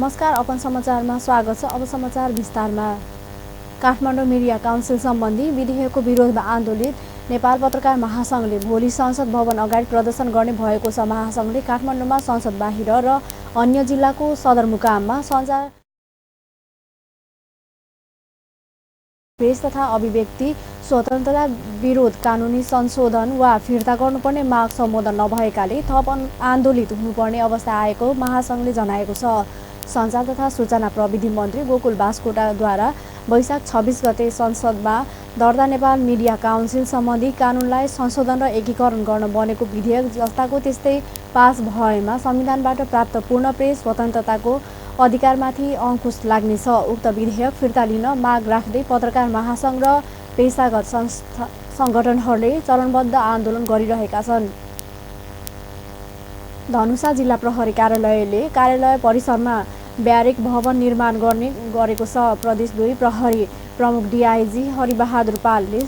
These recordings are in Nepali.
नमस्कार, अपन समाचारमा स्वागत छ। अब समाचार विस्तारमा। काठमाडौँ मिडिया काउन्सिल सम्बन्धी विधेयकको विरोधमा आन्दोलित नेपाल पत्रकार महासङ्घले भोलि संसद भवन अगाडि प्रदर्शन गर्ने भएको छ। महासङ्घले काठमाडौँमा संसद बाहिर र अन्य जिल्लाको सदरमुकाममा सञ्चार प्रेस तथा अभिव्यक्ति स्वतन्त्रता विरोध कानुनी संशोधन वा फिर्ता गर्नुपर्ने माग सम्बोधन नभएकाले थप आन्दोलित हुनुपर्ने अवस्था आएको महासङ्घले जनाएको छ। सञ्चार तथा सूचना प्रविधि मन्त्री गोकुल बास्कोटाद्वारा वैशाख 26 गते संसदमा दर्ता नेपाल मिडिया काउन्सिल सम्बन्धी कानुनलाई संशोधन र एकीकरण गर्न बनेको विधेयक जस्ताको त्यस्तै पास भएमा संविधानबाट प्राप्त पूर्ण प्रेस स्वतन्त्रताको अधिकारमाथि अंकुश लाग्नेछ। उक्त विधेयक फिर्ता लिन माग राख्दै पत्रकार महासङ्घ र पेशागत सङ्गठनहरूले चरणबद्ध आन्दोलन गरिरहेका छन्। धनुषा जिल्ला प्रहरी कार्यालयले कार्यालय परिसरमा ब्यारेक भवन निर्माण गरेको छ। प्रदेश 2 प्रहरी प्रमुख DIG हरिबहादुर पालले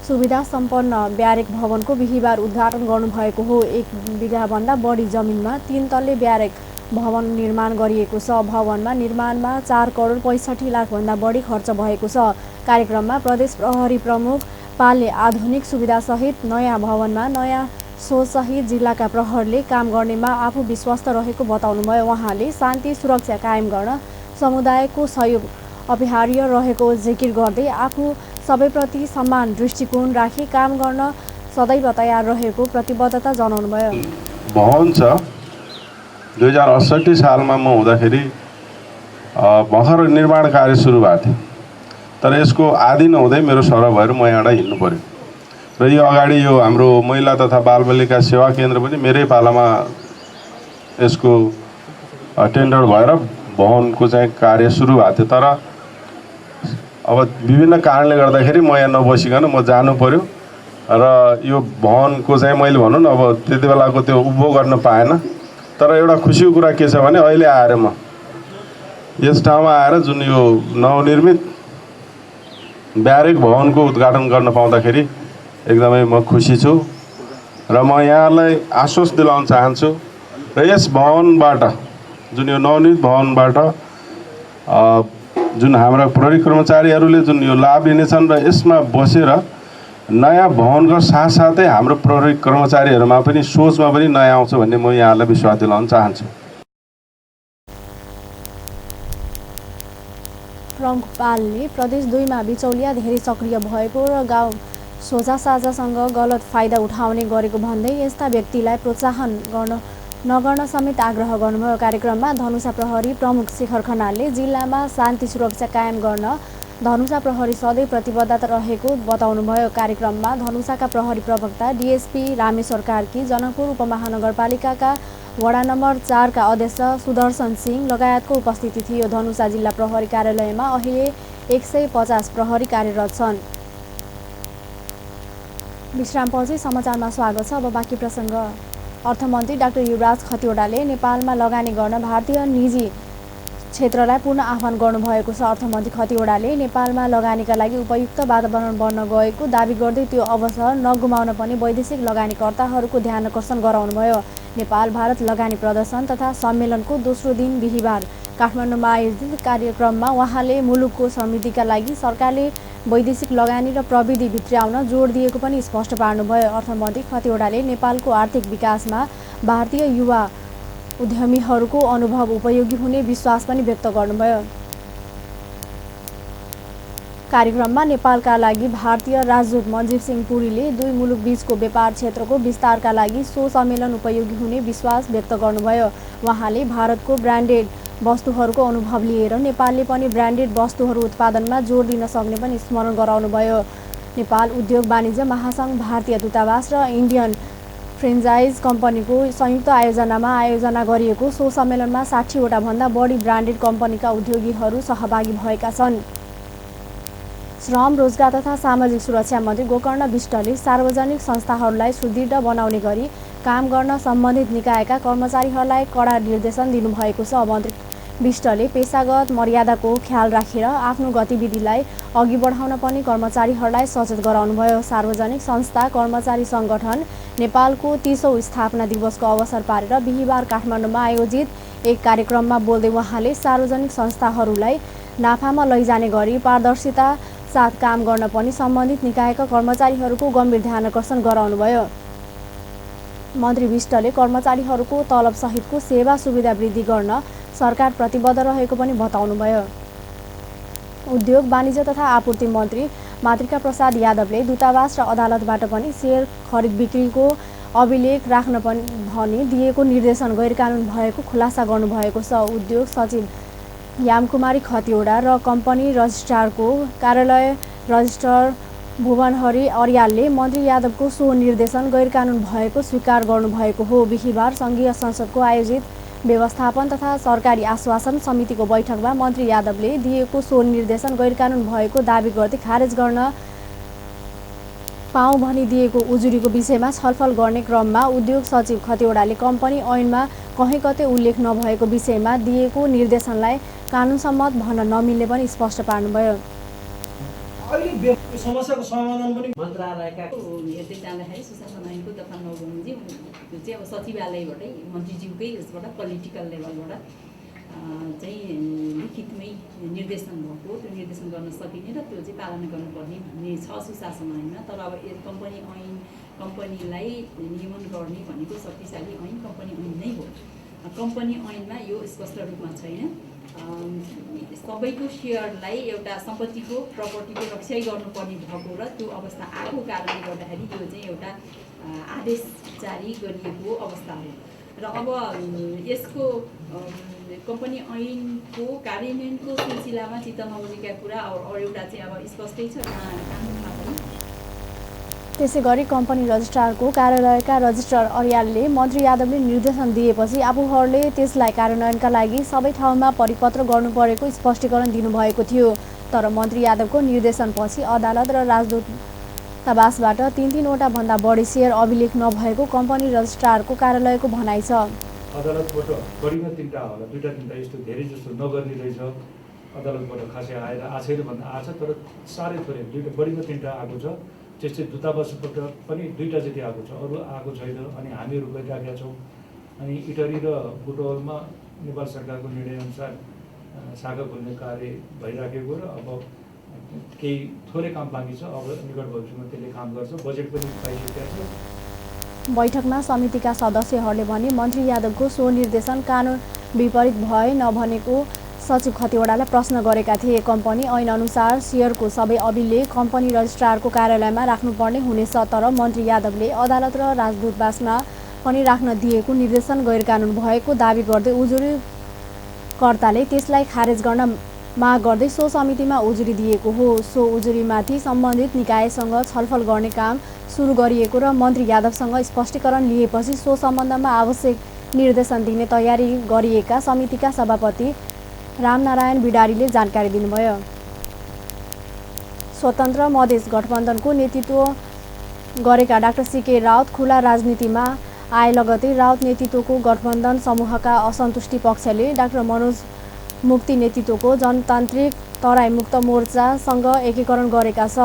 सुविधा सम्पन्न ब्यारेक भवनको बिहिबार उद्घाटन गर्नुभएको हो। 1 बिघाभन्दा बढी जमिनमा 3 तल्ले ब्यारेक भवन निर्माण गरिएको छ। भवनमा निर्माणमा 4 करोड 65 लाखभन्दा बढी खर्च भएको छ। कार्यक्रममा प्रदेश प्रहरी प्रमुख पालले आधुनिक सुविधासहित नयाँ भवनमा नयाँ सोचसहित जिल्लाका प्रहरीले काम गर्नेमा आफू विश्वस्त रहेको बताउनुभयो। उहाँले शान्ति सुरक्षा कायम गर्न समुदायको सहयोग अपरिहार्य रहेको जिकिर गर्दै आफू सबैप्रति समान दृष्टिकोण राखी काम गर्न सदैव तयार रहेको प्रतिबद्धता जनाउनुभयो। भवन छ 2068 सालमा म हुँदाखेरि भर्खर निर्माण कार्य सुरु भएको थियो, तर यसको आदि नहुँदै मेरो सर भएर म यहाँबाट हिँड्नु पर्यो र यो अगाडि यो हाम्रो महिला तथा बालबालिका सेवा केन्द्र पनि मेरै पालामा यसको टेन्डर भएर भवनको चाहिँ कार्य सुरु भएको थियो। तर अब विभिन्न कारणले गर्दाखेरि म यहाँ नबसिकन म जानु पर्यो र यो भवनको चाहिँ मैले भनौँ न अब त्यति बेलाको त्यो उपभोग गर्न पाएन। तर एउटा खुसीको कुरा के छ भने अहिले आएर म यस ठाउँमा आएर जुन यो नवनिर्मित ब्यारेक भवनको उद्घाटन गर्न पाउँदाखेरि एकदमै म खुसी छु र म यहाँलाई आश्वस्त दिलाउन चाहन्छु र यस भवनबाट जुन यो नवनिर्मित भवनबाट जुन हाम्रा प्रहरी कर्मचारीहरूले जुन यो लाभ लिनेछन् र यसमा बसेर नयाँ भवनको साथसाथै हाम्रो प्रहरी कर्मचारीहरूमा पनि सोचमा पनि नयाँ आउँछ भन्ने म यहाँलाई विश्वास दिलाउन चाहन्छु। प्रमुख पालले प्रदेश 2 मा बिचौलिया धेरै सक्रिय भएको र गाउँ सोझा साझासँग गलत फाइदा उठाउने गरेको भन्दै यस्ता व्यक्तिलाई प्रोत्साहन नगर्न समेत आग्रह गर्नुभयो। कार्यक्रममा धनुषा प्रहरी प्रमुख शेखर खनालले जिल्लामा शान्ति सुरक्षा कायम गर्न धनुषा प्रहरी सधैँ प्रतिबद्धता रहेको बताउनुभयो। कार्यक्रममा धनुषाका प्रहरी प्रवक्ता DSP रामेश्वर कार्की, जनकपुर उपमहानगरपालिकाका वडा नम्बर 4 का अध्यक्ष सुदर्शन सिंह लगायतको उपस्थिति थियो। धनुषा जिल्ला प्रहरी कार्यालयमा अहिले 150 प्रहरी कार्यरत छन्। विश्रामपछि समाचारमा स्वागत छ। अब बाँकी प्रसङ्ग। अर्थमन्त्री डाक्टर युवराज खतिवडाले नेपालमा लगानी गर्न भारतीय निजी क्षेत्रलाई पूर्ण आह्वान गर्नुभएको छ। अर्थमन्त्री खतिवडाले नेपालमा लगानीका लागि उपयुक्त वातावरण बन्न गएको दाबी गर्दै त्यो अवसर नगुमाउन पनि वैदेशिक लगानीकर्ताहरूको ध्यान आकर्षण गराउनुभयो। नेपाल भारत लगानी प्रदर्शन तथा सम्मेलनको दोस्रो दिन बिहिबार काठमाडौँमा आयोजित कार्यक्रममा उहाँले मुलुकको समृद्धिका लागि सरकारले वैदेशिक लगानी र प्रविधि भित्र्याउन जोड दिएको पनि स्पष्ट पार्नुभयो। अर्थमन्त्री खतिवडाले नेपालको आर्थिक विकासमा भारतीय युवा उद्यमीहरूको अनुभव उपयोगी हुने विश्वास पनि व्यक्त गर्नुभयो। कार्यक्रममा नेपालका लागि भारतीय राजदूत मनजीव सिंह पुरीले 2 मुलुक बीचको व्यापार क्षेत्रको विस्तारका लागि सो सम्मेलन उपयोगी हुने विश्वास व्यक्त गर्नुभयो। उहाँले भारतको ब्रान्डेड वस्तुहरूको अनुभव लिएर नेपालले पनि ब्रान्डेड वस्तुहरू उत्पादनमा जोड दिन सक्ने पनि स्मरण गराउनुभयो। नेपाल उद्योग वाणिज्य महासङ्घ, भारतीय दूतावास र इन्डियन फ्रेन्चाइज कम्पनीको संयुक्त आयोजनामा आयोजना गरिएको सो सम्मेलनमा 60 वटा भन्दा बढी ब्रान्डेड कम्पनीका उद्योगीहरू सहभागी भएका छन्। श्रम, रोजगार तथा सामाजिक सुरक्षा मन्त्री गोकर्ण विष्टले सार्वजनिक संस्थाहरूलाई सुदृढ बनाउने गरी काम गर्न सम्बन्धित निकायका कर्मचारीहरूलाई कडा निर्देशन दिनुभएको छ। मन्त्री विष्टले पेशागत मर्यादाको ख्याल राखेर आफ्नो गतिविधिलाई अघि बढाउन पनि कर्मचारीहरूलाई सचेत गराउनुभयो। सार्वजनिक संस्था कर्मचारी सङ्गठन नेपालको 30औं स्थापना दिवसको अवसर पारेर बिहिबार काठमाडौँमा आयोजित एक कार्यक्रममा बोल्दै उहाँले सार्वजनिक संस्थाहरूलाई नाफामा लैजाने गरी पारदर्शिता साथ काम गर्न पनि सम्बन्धित निकायका कर्मचारीहरूको गम्भीर ध्यानाकर्षण गराउनुभयो। मन्त्री विष्टले कर्मचारीहरूको तलब सहितको सेवा सुविधा वृद्धि गर्न सरकार प्रतिबद्ध रहेको पनि बताउनुभयो। उद्योग वाणिज्य तथा आपूर्ति मन्त्री मातृका प्रसाद यादवले दूतावास र अदालतबाट पनि सेयर खरिद बिक्रीको अभिलेख राख्न पनि भनी दिएको निर्देशन गैरकानुन भएको खुलासा गर्नुभएको छ। उद्योग सचिव यामकुमारी खतिवडा र कम्पनी रजिस्ट्रारको कार्यालय रजिस्ट्रार भुवनहरी अर्यालले मन्त्री यादवको सो निर्देशन गैरकानुन भएको स्वीकार गर्नुभएको हो। बिहिबार सङ्घीय संसदको आयोजित व्यवस्थापन तथा सरकारी आश्वासन समितिको बैठकमा मन्त्री यादवले दिएको सो निर्देशन गैरकानुन भएको दाबी गर्दै खारेज गर्न पाऊँ भनी दिएको उजुरीको विषयमा छलफल गर्ने क्रममा उद्योग सचिव खतिवडाले कम्पनी ऐनमा कहीँ कतै उल्लेख नभएको विषयमा दिएको निर्देशनलाई कानुनसम्मत भन्न नमिल्ने पनि स्पष्ट पार्नुभयो। अहिले समस्याको समाधान पनि मन्त्रालयका हेर्दै जाँदाखेरि सुशासन ऐनको दफा 9 बमोजिम त्यो चाहिँ अब सचिवालयबाटै मन्त्रीज्यूकै उसबाट पोलिटिकल लेभलबाट चाहिँ लिखितमै निर्देशन भएको, त्यो निर्देशन गर्न सकिने र त्यो चाहिँ पालना गर्नुपर्ने भन्ने छ सुशासन ऐनमा। तर अब कम्पनी ऐन कम्पनीलाई नियमन गर्ने भनेको शक्तिशाली ऐन कम्पनी ऐन नै हो। कम्पनी ऐनमा यो स्पष्ट रूपमा छैन। सबैको सेयरलाई एउटा सम्पत्तिको प्रपर्टीको रक्षा गर्नुपर्ने भएको र त्यो अवस्था आएको कारणले गर्दाखेरि यो चाहिँ एउटा आदेश जारी गरिएको अवस्था हो। र अब यसको कम्पनी ऐनको कार्यान्वयनको सिलसिलामा चित्त नबुझेका कुरा अरू एउटा चाहिँ अब स्पष्टै छ कानुनमा पनि। त्यसै गरी कम्पनी रजिस्ट्रारको कार्यालयका रजिस्ट्रार अर्यालले मन्त्री यादवले निर्देशन दिएपछि आफूहरूले त्यसलाई कार्यान्वयनका लागि सबै ठाउँमा परिपत्र गर्नुपरेको स्पष्टीकरण दिनुभएको थियो। तर मन्त्री यादवको निर्देशनपछि अदालत र राजदूतावासबाट 3-3वटा भन्दा बढी सेयर अभिलेख नभएको कम्पनी रजिस्ट्रारको कार्यालयको भनाइ छ। अदालतबाट करिबन 3टा होला 2-3टा यस्तो धेरै जस्तो नगर्ने रहेछ। अदालतबाट खासै आएर आछैन भन्दा आछ, तर साह्रै थोरै 2टा बढीमा 3टा आएको छ। त्यस्तै दूतावासबाट पनि 2टा जति आएको छ, अरू आएको छैन। अनि हामीहरू गरिराखेका छौँ। अनि इटरी र बुटवलमा नेपाल सरकारको निर्णयअनुसार शाखा खोल्ने कार्य भइराखेको र अब केही थोरै काम बाँकी छ। अब निकट भविष्यमा त्यसले काम गर्छ। बजेट पनि पाइसकेको छ। बैठकमा समितिका सदस्यहरूले भने मन्त्री यादवको सो निर्देशन कानुन विपरीत भए नभनेको सचिव खतिवडालाई प्रश्न गरेका थिए। कम्पनी ऐन अनुसार सेयरको सबै अभिलेख कम्पनी रजिस्ट्रारको कार्यालयमा राख्नुपर्ने हुनेछ, तर मन्त्री यादवले अदालत र राजदूतावासमा पनि राख्न दिएको निर्देशन गैरकानुन भएको दाबी गर्दै उजुरीकर्ताले त्यसलाई खारेज गर्न माग गर्दै सो समितिमा उजुरी दिएको हो। सो उजुरीमाथि सम्बन्धित निकायसँग छलफल गर्ने काम सुरु गरिएको र मन्त्री यादवसँग स्पष्टीकरण लिएपछि सो सम्बन्धमा आवश्यक निर्देशन दिने तयारी गरिएका समितिका सभापति रामनारायण बिडारीले जानकारी दिनुभयो। स्वतन्त्र मधेस गठबन्धनको नेतृत्व गरेका डाक्टर सीके राउत खुला राजनीतिमा आए लगतै राउत नेतृत्वको गठबन्धन समूहका असन्तुष्टि पक्षले डाक्टर मनोज मुक्ति नेतृत्वको जनतान्त्रिक तराई मुक्त मोर्चासँग एकीकरण गरेका छ।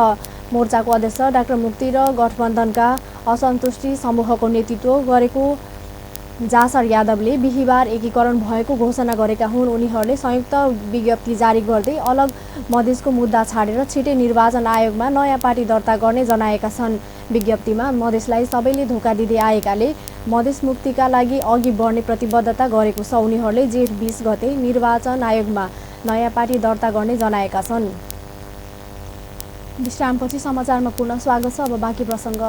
मोर्चाको अध्यक्ष डाक्टर मुक्ति र गठबन्धनका असन्तुष्टि समूहको नेतृत्व गरेको जासर यादवले बिहिबार एकीकरण भएको घोषणा गरेका हुन्। उनीहरूले संयुक्त विज्ञप्ति जारी गर्दै अलग मधेसको मुद्दा छाडेर छिटै निर्वाचन आयोगमा नयाँ पार्टी दर्ता गर्ने जनाएका छन्। विज्ञप्तिमा मधेसलाई सबैले धोका दिँदै आएकाले मधेस मुक्तिका लागि अघि बढ्ने प्रतिबद्धता गरेको छ। उनीहरूले जेठ 20 गते निर्वाचन आयोगमा नयाँ पार्टी दर्ता गर्ने जनाएका छन्। विश्रामपछि समाचारमा पुनः स्वागत छ। अब बाँकी प्रसङ्ग।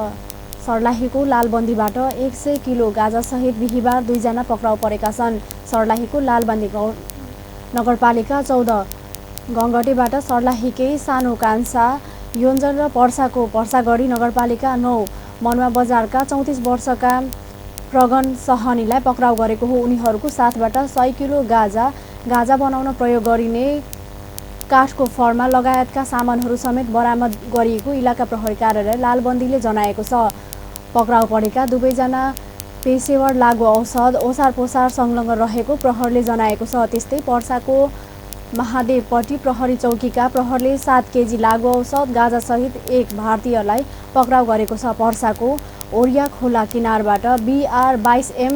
सर्लाहीको लालबन्दीबाट 100 किलो गाजासहित बिहिबार 2 जना पक्राउ परेका छन्। सर्लाहीको लालबन्दी नगरपालिका 14 गङ्गटेबाट सर्लाहीकै सानो कान्छा योन्जन र पर्साको पर्सागढी नगरपालिका 9 मनुवा बजारका 34 वर्षका प्रगन सहनीलाई पक्राउ गरेको हो। उनीहरूको साथबाट 100 किलो गाजा बनाउन प्रयोग गरिने काठको फर्मा लगायतका सामानहरू समेत बरामद गरिएको इलाका प्रहरी कार्यालय लालबन्दीले जनाएको छ। पक्राउ परेका दुवैजना पेशेवर लागु औषध ओसार पोसार संलग्न रहेको प्रहरीले जनाएको छ। त्यस्तै पर्साको महादेवपट्टी प्रहरी चौकीका प्रहरीले 7 केजी लागु औषध गाजासहित एक भारतीयलाई पक्राउ गरेको छ। पर्साको ओरिया खोला किनारबाट BR 22M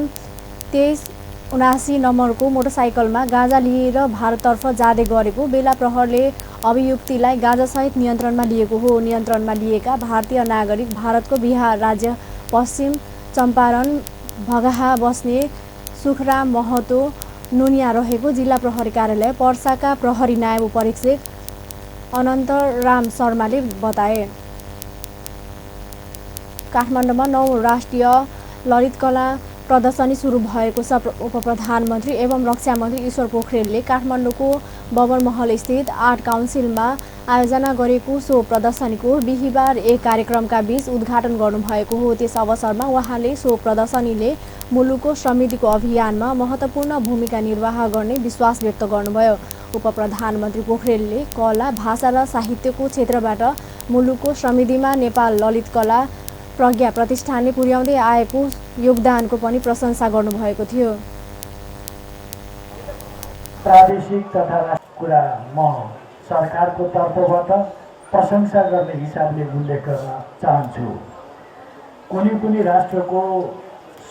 23 79 नम्बरको मोटरसाइकलमा गाँजा लिएर भारततर्फ जाँदै गरेको बेला प्रहरले अभियुक्तलाई गाँजासहित नियन्त्रणमा लिएको हो। नियन्त्रणमा लिएका भारतीय नागरिक भारतको बिहार राज्य पश्चिम चम्पारण भगाहा बस्ने सुखराम महतो नुनिया रहेको जिल्ला प्रहरी कार्यालय पर्साका प्रहरी नायब उपरीक्षक अनन्तराम शर्माले बताए। काठमाडौँमा 9औं राष्ट्रिय ललितकला प्रदर्शनी सुरु भएको छ। उपप्रधानमन्त्री एवं रक्षा मन्त्री ईश्वर पोखरेलले काठमाडौँको बबर महल स्थित आर्ट काउन्सिलमा आयोजना गरेको सो प्रदर्शनीको बिहिबार एक कार्यक्रमका बीच उद्घाटन गर्नुभएको हो। त्यस अवसरमा उहाँले सो प्रदर्शनीले मुलुकको समृद्धिको अभियानमा महत्त्वपूर्ण भूमिका निर्वाह गर्ने विश्वास व्यक्त गर्नुभयो। उपप्रधानमन्त्री पोखरेलले कला, भाषा र साहित्यको क्षेत्रबाट मुलुकको समृद्धिमा नेपाल ललित कला प्रज्ञा प्रतिष्ठानले पुर्याउँदै आएको योगदानको पनि प्रशंसा गर्नुभएको थियो। प्रादेशिक तथा राष्ट्रिय कुरा म सरकारको तर्फबाट प्रशंसा गर्ने हिसाबले उल्लेख गर्न चाहन्छु। कुनै राष्ट्रको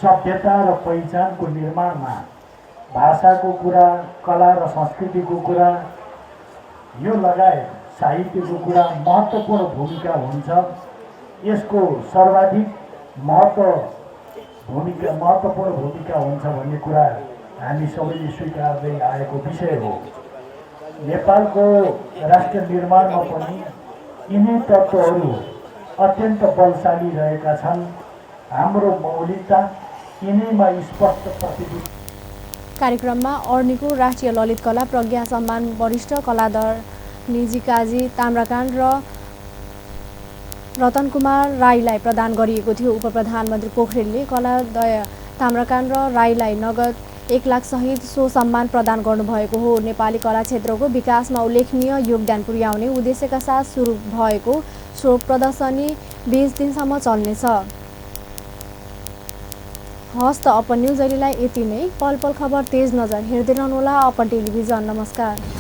सभ्यता र पहिचानको निर्माणमा भाषाको कुरा, कला र संस्कृतिको कुरा, यो लगायत साहित्यको कुरा महत्त्वपूर्ण भूमिका हुन्छ। यसको सर्वाधिक महत्त्वपूर्ण भूमिका हुन्छ भन्ने कुरा हामी सबैले स्वीकार्दै आएको विषय हो। नेपालको राष्ट्र निर्माणमा पनि यिनै तत्त्वहरू अत्यन्त बलशाली रहेका छन्। हाम्रो मौलिकता यिनैमा स्पष्ट प्रतिबिम्बित। कार्यक्रममा अर्नीको राष्ट्रिय ललित कला प्रज्ञा सम्मान वरिष्ठ कलाधर निजी काजी ताम्राकाण्ड र रतन कुमार राईलाई प्रदान गरिएको थियो। उपप्रधानमन्त्री पोखरेलले कलादय ताम्राकाण्ड र राईलाई नगद 1 लाख सहित सो सम्मान प्रदान गर्नुभएको हो। नेपाली कला क्षेत्रको विकासमा उल्लेखनीय योगदान पुर्याउने उद्देश्यका साथ सुरु भएको सो प्रदर्शनी 20 दिनसम्म चल्नेछ। हस्त अपन न्युज अहिलेलाई यति नै। पल पल खबर तेज नजर हेर्दै रहनुहोला अपन टेलिभिजन। नमस्कार।